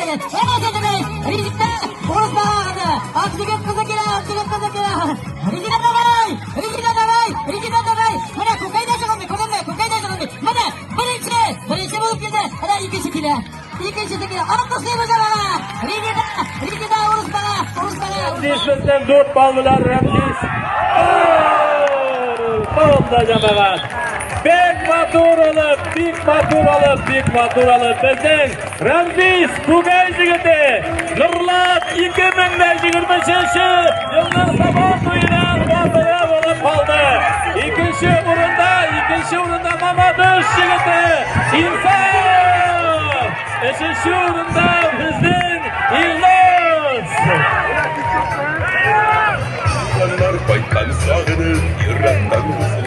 Әйдәгез, әйдәгез, Резидә, урыс балагы, Акъегет кызы килә, Акъегет кызы килә. Резидә давай, Резидә давай, Резидә давай. Менә күкәй дә чыгылмый, күрдеңме? Күкәй дә чыгылмый. Менә беренче, беренче булып килде. Менә икенче килә. Икенчесе килә. Алкышлыйбыз аларга. Резидә, Резидә урыс бала, урыс бала. Рәмзис безнең дүрт баллылар Рәмзис. Булды җәмәгать. Бик матур алып, бик матур алып, бик матур алып безнең Рәмзис Күгәй җегете Нурлат 2023 елның Сабан туеның батыры булып калды. Икенче урында, икенче урында Мамадыш җегете Инсаф. Өченче урында безнең Илназ. Туганнар кайткан сагынып, ерактан.